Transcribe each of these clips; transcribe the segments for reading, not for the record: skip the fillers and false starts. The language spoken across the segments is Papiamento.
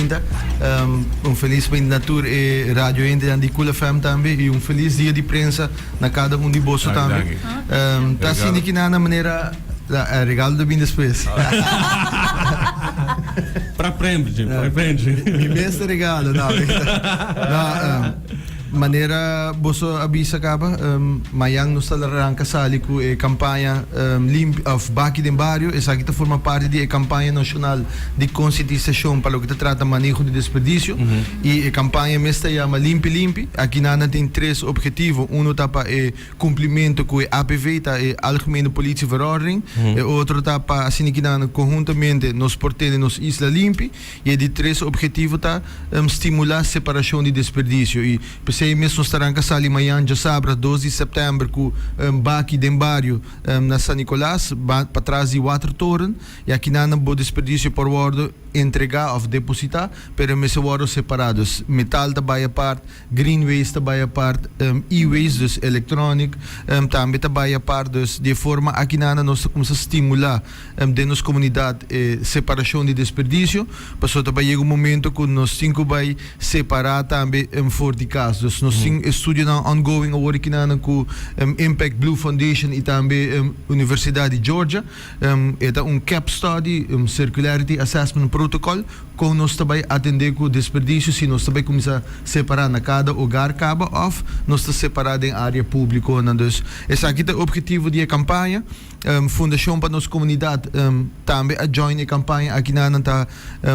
mainta. Un felis mainta na tur e radio hendenan di Cool FM tambe y un felis dia di prensa na cada un di boso tambe. Ta asina ki nan na manera e regalo ta bin despues. Pra prende, pra prende. Mi mes ta regalo, no. No, manera boso a bisa caba, mayan nos ta ranca sali cu e campaña limpi of Baki den Bario. Esaki ta forma parti di e campaña nacional di concientisacion pa loke ta trata maneho di desperdicio. Y e campaña mes ta yama Limpi Limpi. Aki nan nan tin tres objetivo. Uno ta pa e cumplimento cu e APV, ta e Algemene Politie Verordening. E otro ta pa asina ki nan conhuntamente nos por tene nos isla limpi. Y e di tres objetivo ta stimula separacion di desperdicio. Y p'esey mes nos ta ranca sali mañan djasabra 2 di september cu baki den bario na San Nicolas, patras di Watertoren. Y aki nan bo desperdicio por wordo entrega of deposita, pero e mester wordo separa. Dus metal ta bay apart, green waste ta bay apart, e-waste, dus electronic, tambe ta bay apart. Dus di e forma aki nan nos ta cuminsa stimula den nos comunidad e separacion di desperdicio, pasobra ta bay yega un momento cu nos tin cu bay separa tambe for di cas. Dus nos tin estudionan ongoing awor aki nan cu Impact Blue Foundation y tambe Universidad di Georgia. E ta un cap study, un Circularity Assessment Protocol, kon nos ta bai atendé ku desperdisio, si nos ta bai kuminsá separá na kada hogar kaba òf nos ta separá den área públikonan. Dus esaki ta e objetivo di e kampaña. Fundashon pa Nos Komunidat tambe a join e kampaña aki. Nan ta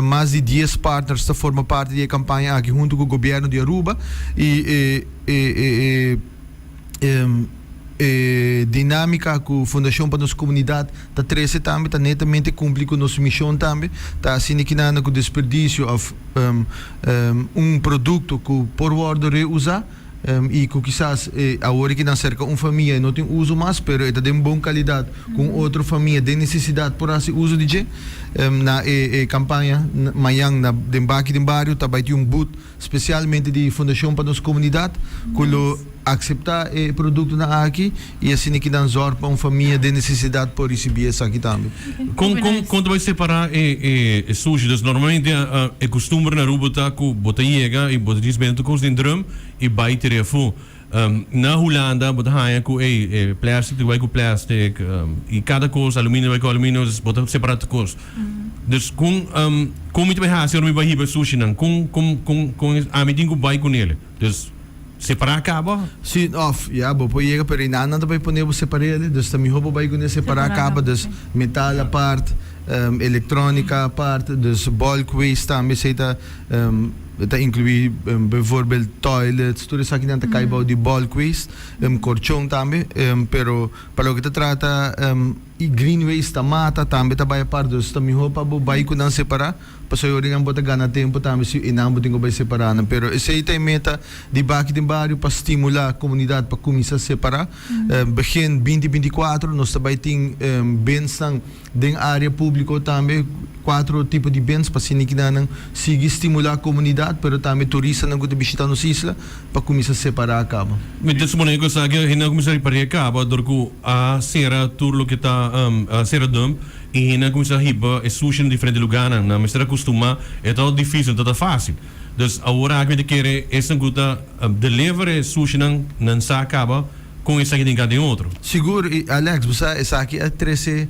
mas di dies partners ta forma parti di e kampaña aki huntu ku gobièrnu di Aruba i e e E dinámika ku Fundashon pa Nos Komunidat ta trese tambe ta netamente kumpli ku nos mishon tambe. Ta asina ki nan ku desperdisio òf un produkto ku por wòrdu reusá i ku kisas awor ki nan serka un famia e no tin uso mas pero e ta den bon kalidat ku un otro famia den nesesidat por hasi uso di dje. Na e kampaña mañan na den Baki den Bario ta bai tin un booth Spesialmente di Fundashon pa Nos Komunidat ku lo akseptá e produktonan aki i asina ki nan zòrg pa un famia den nesesidat por risibí esaki tambe. Kon kon kon ta bai separá e e sushi? Dus normalmente e kustumber na Aruba ta ku bo ta yega i bo ta djis bende tur kos den drum i bai tira afó. Na Hulanda bo ta haña ku ey e plastic ta bai ku plastic i kada kos aluminio ta bai ku aluminio dus bo ta separá tur kos. Dus kon kon mi ta bai hasi ora mi bai hiba e sushinan kon kon kon kon ami tin ku bai kunel dus separá kaba? Si òf ya bo por yega pero einan nan ta bai pone bo separ'el dus ta mihó bo bai kuné separá kaba dus metal apart elektronika apart dus bulk waste tambe esei ta E ta inkluí bijvoorbeeld toilets, tur esakinan ta kai bou di bulk waste, korchon tambe, pero pa loke ta trata e green waste ta mata tambe ta bai apart, dus ta mihó pa bo bai ku nan separá, pasobra ora nan bo ta gana tempu tambe si einan bo tin ku bai separá nan. Pero esei ta e meta di Baki den Bario pa stimulá komunidat pa kuminsá separá. Begin 2024 nos ta bai tin bensnan. Den área públiko tambe kuatro tipo di bens pa asina kinan sigui stimulá komunidat pero tambe turistanan ku ta bishitá nos isla pa kuminsá separá kaba. Mi ta suponé ku esaki hende a kuminsá ripar'é kaba dor ku a sera tur loke ta a sera dump i hende a kuminsá hiba e sushi na diferente lugánan. Nan mester a kustumá e ta difísil, no ta fásil. Dus awor aki mi ta kere esnan ku ta deliver e sushinan nan sa kaba. Kon esaki tin ka den otro? Sigur, i Alex, bo sa esaki a trese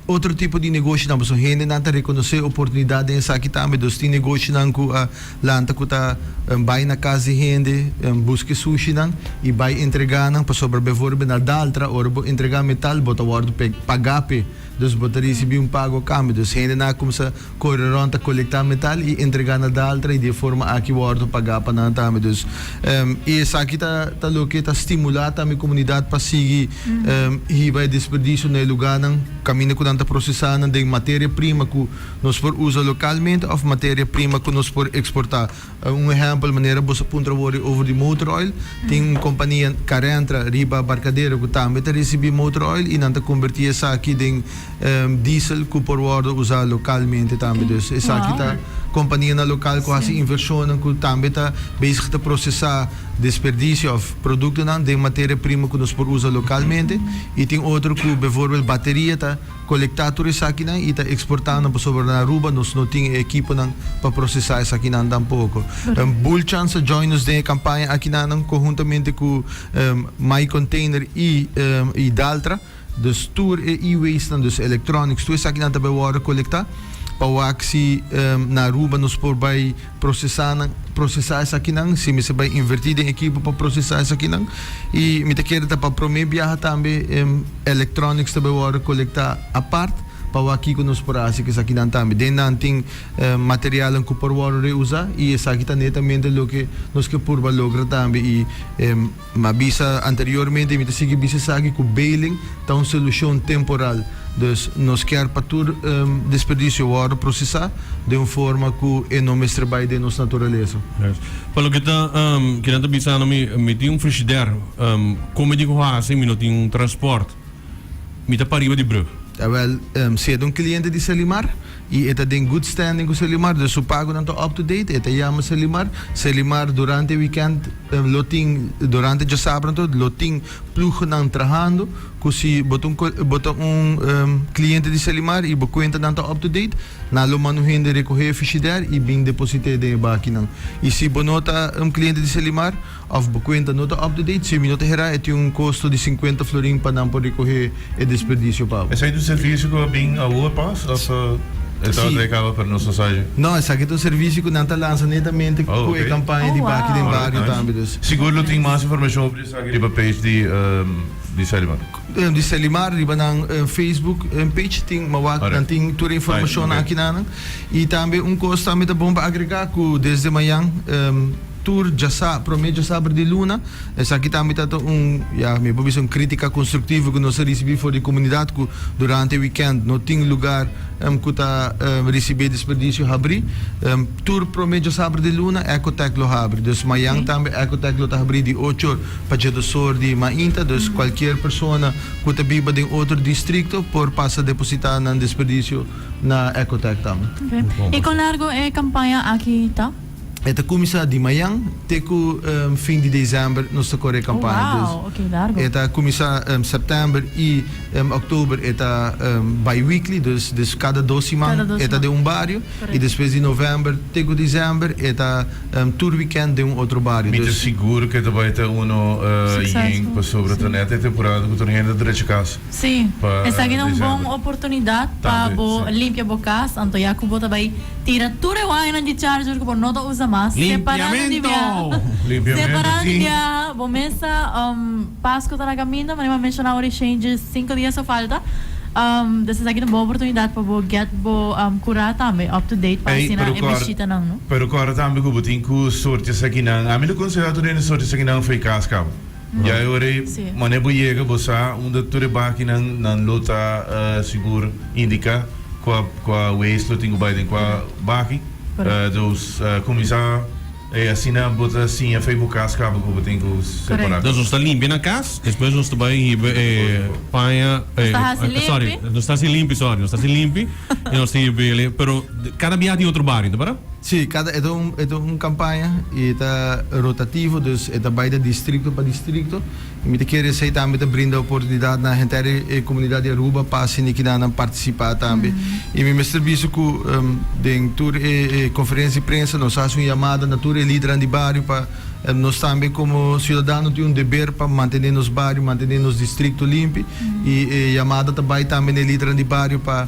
otro tipo di negoshinan, pasobra hendenan ta rekonosé oportunidat den esaki tambe. Dus tin negoshinan ku a lanta ku ta bai na kas di hende, buska e sushinan i bai entregá nan, pasobra beivoorbeeld na Daltra ora bo entregá metal bo ta wòrdu pagá p'e, dus bo ta risibí un pago a kambio. Dus hendenan a kuminsá Kore rond ta kolektá metal i entregá na Daltra i di e forma aki wòrdu pagá pa nan tambe. Dus i esaki ta ta loke ta stimulá tambe komunidat pa sigui hiba e desperdisio na e lugánan kaminda ku nan ta prosesá nan den materia prima ku nos por usa lokalmente òf materia prima ku nos por eksportá. Un ehèmpel manera boso a puntra awor over di motor oil, tin un kompania Carentra riba Barcadero ku tambe ta risibí motor oil i nan ta kombertí esaki den. diesel ku por wòrdu usá lokalmente tambe. Dus esaki ta kompanianan lokal ku hasi invershonnan ku tambe ta bezig ta prosesá desperdisio òf produktonan den materia prima ku nos por usa lokalmente. I tin otro ku bevoorbeeld bateria ta kolektá tur esakinan i ta eksportá nan pasobra na Aruba nos no tin e ekiponan pa prosesá esakinan tampoko. Bulchans a join nos den e kampaña akinanan konhuntamente ku My Container i i Daltra. Dus tur e e-wastenan, dus electronics, tur esakinan ta bai wòrdu kolektá pa wak si na Aruba nos por bai prosesá nan, prosesá esakinan, si mester bai invertí den ekipo pa prosesá esakinan. I mi ta kere ta pa promé biaha tambe electronics ta bai wòrdu kolektá apart pa wak kiko nos por hasi ku esakinan tambe. Den nan tin materialnan ku por wòrdu reusá i esaki ta netamente loke nos ke purba logra tambe i Mi a bisa anteriormente y mi ta sigui bisa esaki cu bailing ta un solucion temporal. Dus nos kier pa tur desperdicio wordo procesa den un forma cu e no mester bay den nos naturalesa. Pa loke ta kinan ta bisa mi, mi tin un frigidaire, con mi tin cu haci mi no tin un transport, mi ta pariba di brug. Awel, si e ta un cliente di Selimar y e ta den good standing cu Selimar, dus su pagonan ta up to date, e ta yama Selimar. Selimar durante weekend lo tin, durante djasabra anto, lo tin ploegnan trahando cu si bo ta un bo ta un cliente di Selimar y bo cuentanan ta up to date, nan lo manda un hende recoge e frigidaire y bin deposite den e bakinan. Y si bo no ta un cliente di Selimar, Of bo cuenta no ta up to date, si mi no ta hera e tin un costo di 50 florin pa nan por recoge e desperdicio pa bo. Esaki ta un servicio cu a bin awor pas of e tabata e caba pero nos no sa dje? No, esaki ta un servicio cu nan ta lansa netamente cu e campaña di Baki den Bario tambe dus. Sigur lo tin mas informacion over di esaki riba page di di Selimar. Di Selimar riba nan Facebook page tin mawak nan tin tur e informacionnan aki nan. Y tambe un cos tambe ta bon pa agrega cu desde mañan. Tur djasa, prome djasabra di luna. Esaki tambe ta ta un, ya, mi por bisa un critica constructivo cu nos a ricibi for di comunidad cu durante e weekend no tin lugar cu ta ricibi e desperdicio habri. Tur prome djasabra di luna Ecotech lo habri. Dus mayan tambe Ecotech lo ta habri di ocho or pa djedos or di mainta. Dus cualkier persona cu ta biba den otro districto por pasa deposita nan desperdicio na Ecotech tambe. Y con largo e campaña aki ta? E ta kuminsá di mañan te ku fin di desèmber nos ta kore e kampaña. Oh wow, oké, largo. E ta kuminsá sèptèmber i òktober e ta bi-weekly, dus dus kada dos siman e ta den un bario i despues di novèmber te ku desèmber e ta tur wikènt den un otro bario. Mi ta sigur ku e ta bai ta uno yen pasobra ta nèt e temporada ku tur hende ta drecha kas. Sí, esaki ta un bon oportunidat pa bo limpia bo kas, anto ya ku bo ta bai Tira tur e wainan di charger ku bo no ta usa mas. Separá nan di biaha. Separá nan di biaha. Bo mes sa Pasku ta na kaminda, manera mi a menshoná ora Shane dje sinku dia so falta. Dus esaki ta un bon oportunidat pa bo get bo kurá tambe up to date pa asina e bishitanan no. Pero kòrda tambe ku bo tin ku sorti esakinan. Ami lo konsehá tur hende sorti esakinan for e kas kaba. Ya e ora ei manera bo yega bo sa unda tur e bakinan nan lo ta sigur indiká kua kua waste lo tin ku bai den kua baki. Dus kuminsá e asina bo ta siña fei bo kas kaba ku bo tin ku separá. Dus nos ta limpia na kas, despues nos ta bai hiba e paña Nos ta hasi limpi. Sorry, nos ta hasi limpi, sorry, nos ta hasi limpi i nos ta hiba e pero kada biaha tin otro bario, ta para? Sí, cada e ta un e ta un campaña y e ta rotativo, dus e ta bay di districto pa districto. Y mi ta kere esey tambe ta brinda oportunidad na henter e comunidad di Aruba pa asina kinan nan participa tambe. Y mi mester bisa cu den tur e e conferencia di prensa nos a haci un yamada na tur e lidernan di bario pa nos tambe como ciudadano tin un deber pa mantene nos bario, mantene nos districto limpi. Y e yamada ta bay tambe na e lidernan di bario pa.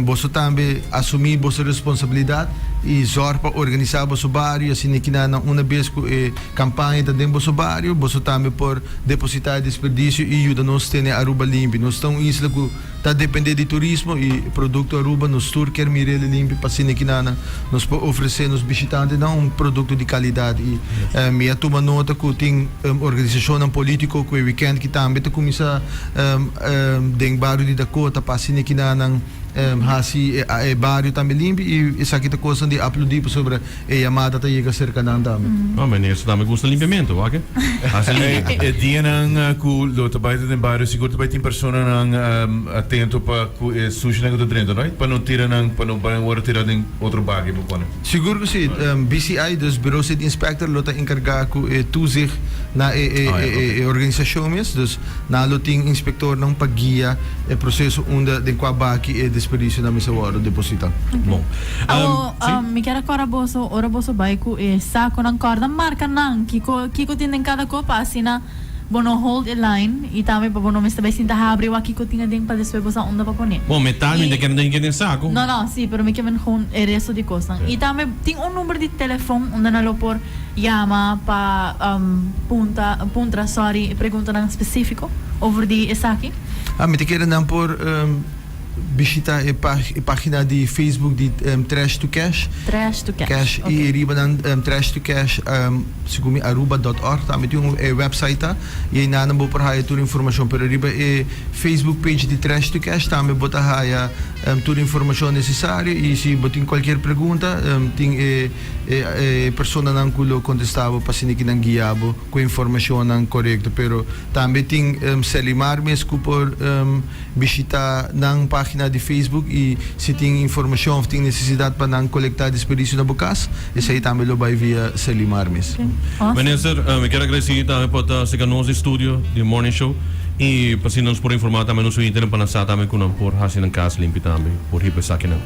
Boso tambe asumí boso responsabilidat i zòrg pa organisá boso bario, asina ki na una bes ku e kampaña ta den boso bario, boso tambe por depositá e desperdisio i yuda nos tene Aruba limpi. Nos ta un isla ku ta dependé di turismo i produkto Aruba, nos tur kier mir'el limpi pa asina ki na nos por ofresé nos bishitantenan un produkto di kalidat. I mi a tuma nota ku tin organisashonnan polítiko ku e wikènt ki tambe ta kuminsá Den bario di Dakota pa asina kina nan hasi e bario tambe limpi y esaki ta cosnan di aplaudi pasobra e yamada ta yega cerca nan tambe. No, meneer su tambe gusta limpiamento, wak e? Hasi limpi. E dianan cu lo ta bay ta den bario sigur ta bay tin personanan atento. atento pa ku e sushinan ku ta drenta, right? Pa no tira nan, pa no bai wòrdu tirá den otro baki bo pone. Sigur ku si. BCI, dus Bureau City Inspector, lo ta enkargá ku e toezicht na e e e e organisashon mes. Dus nan lo tin inspektornan pa guia e proseso unda den kua baki e desperdisionan mester wòrdu depositá. Bon. Awo, Si. mi kier a kòrda boso ora boso bai ku e sakonan kòrda marka nan kiko kiko tin den kada kos pa asina Bo no hold e line y tambe pa bo no mester bay sinta habri wak kico tin aden pa despues bo sa unda pa pone. Bon, metal mi ta kere den den saco. No, no, si, pero mi ke men gewoon e resto di cosnan. Y tambe tin un number di telefon unda nan lo por yama pa punta, puntra, sorry, preguntanan specifico over di esaki. Ah, mi ta kere nan por bishita e pagina di Facebook di Trash to Cash. Trash to Cash, Cash, ok. Y riba nan Trash to Cash, segun mi aruba dot org tambe tin un e website ta y eynan bo por haya tur informacion. Pero riba e Facebook page di Trash to Cash tambe bo ta haya tur informacion necesario y si bo tin cualkier pregunta tin e e personanan cu lo contesta bo pa asina ki nan guia bo cu e informacionnan corecto. Pero tambe tin Selimar mes cu por Bishita nan pagina di Facebook y si tin informacion of tin necesidad pa nan colecta desperdicio na bo cas, esey tambe lo bay via Selimar mes. Minister, mi kier agradeci tambe pa ta acerca nos di studio di Morning Show y pa asina nos por informa tambe nos oyentenan pa nan sa tambe cu nan por haci nan cas limpi tambe por hiba esakinan.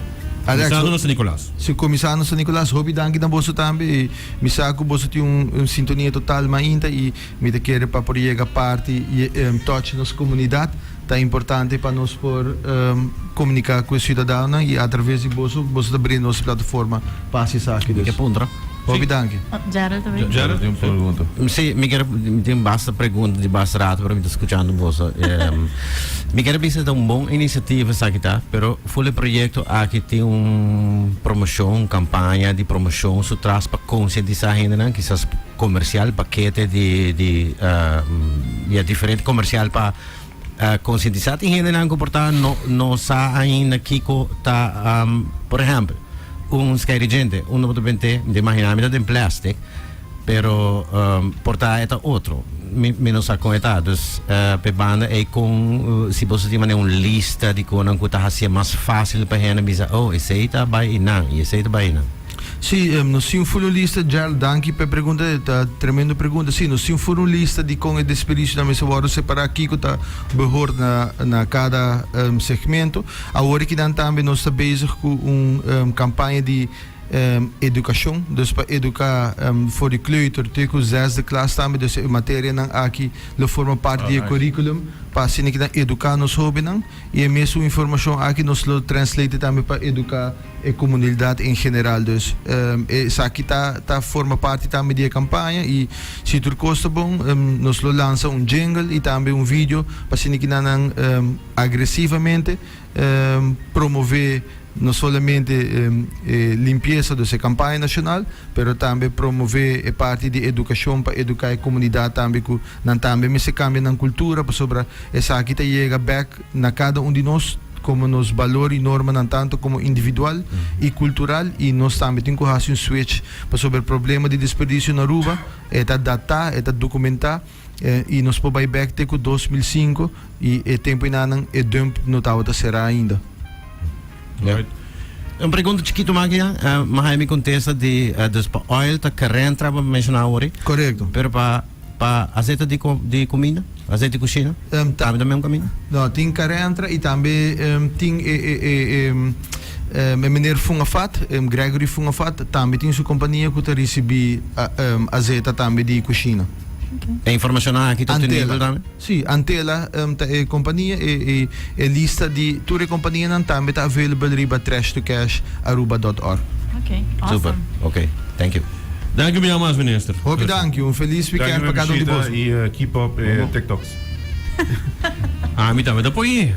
Alex, Cuminsando na San Nicolas. Si, cuminsando na San Nicolas. Hopi danki na boso tambe y mi sa cu boso tin un sintonia total mainta y Mi ta kere pa por yega parti y touch nos comunidad. Ta importante pa nos por comunica cu e ciudadanonan y a traves di boso, boso ta brinda nos e plataforma pa haci esaki. Mi ke puntra. Hopi danki. Gerald tambe. Gerald? Tin un pregunta. Sí, mi kier, mi tin basta pregunta di basta rato, pero mi ta scuchando boso. Mi kier bisa ta un bon iniciativa esaki ta, pero full e proyecto aki tin un promocion, un campaña di promocion su tras pa concientisa hendenan, kisas comercial, pakete di di ya diferente comercial pa concientisa tin hendenan cu por ta no no sa ainda kico ta por ehempel un sky djente unda bo ta bente mi ta imagina mi ta den plastic pero por ta e ta otro mi mi no sa con e ta dus p'e banda ey con si boso tin manera un lista di conan cu ta haci'e mas facil pa hende bisa oh esey ta bay eynan y esey ta bay eynan. Sí, nos tin un full lista, Gerald, danki pa e pregunta, e ta tremendo pregunta. Sí, nos tin un full lista di kon e desperdicionan mester wòrdu separá, kiko ta behoort na na kada segmento. Awor akinan tambe nos ta bezig ku un kampaña di edukashon, dus pa eduká for di kleuter te ku zesde klas tambe, dus e materianan aki lo forma parti di e curriculum pa asina kinan eduká nos hóbennan i e mesun informashon aki nos lo translate tambe pa eduká e comunidad en general. Dus esaki ta ta forma parti tambe di e campaña y si tur cos ta bon nos lo lansa un jingle y tambe un video pa asina ki nan nan agresivamente promove no solamente e limpieza dus e campaña nacional pero tambe promove e parti di educacion pa educa e comunidad tambe cu nan tambe mester cambia nan cultura pasobra esaki ta yega bek na cada un di nos como nos balor y normanan tanto como individual y cultural y nos tambe tin cu haci un switch pasobra e problema di desperdicio na Aruba e ta data, e ta documenta y nos por bay bek te cu 2005 y e tempo enanan e dump no tabata cera ainda. Ja. Un pregunta chikito mas aki, uh, ma mi contesta di uh, dus pa oil ta current bo menciona awor. Correcto. Pero pa Pa azeta di di cuminda? Azeta di cushina? Tambe ta mesmo caminda? No, tin Carentra y tambe tin e e e e meneer Fungafat, Gregory Fungafat, tambe tin su compania cu ta ricibi azeta tambe di cushina. E informacionnan aki ta obtenibel tambe? Si, Antela ta e compania, e e lista di tur e companianan tambe ta available riba trashtocasharuba dot org. Ok, awesome. Super, ok, thank you. Danki bia mas minister. Hopi danki, un feliz weekend pa cada un di boso. Y keep up e TikToks. Ami tambe ta poi.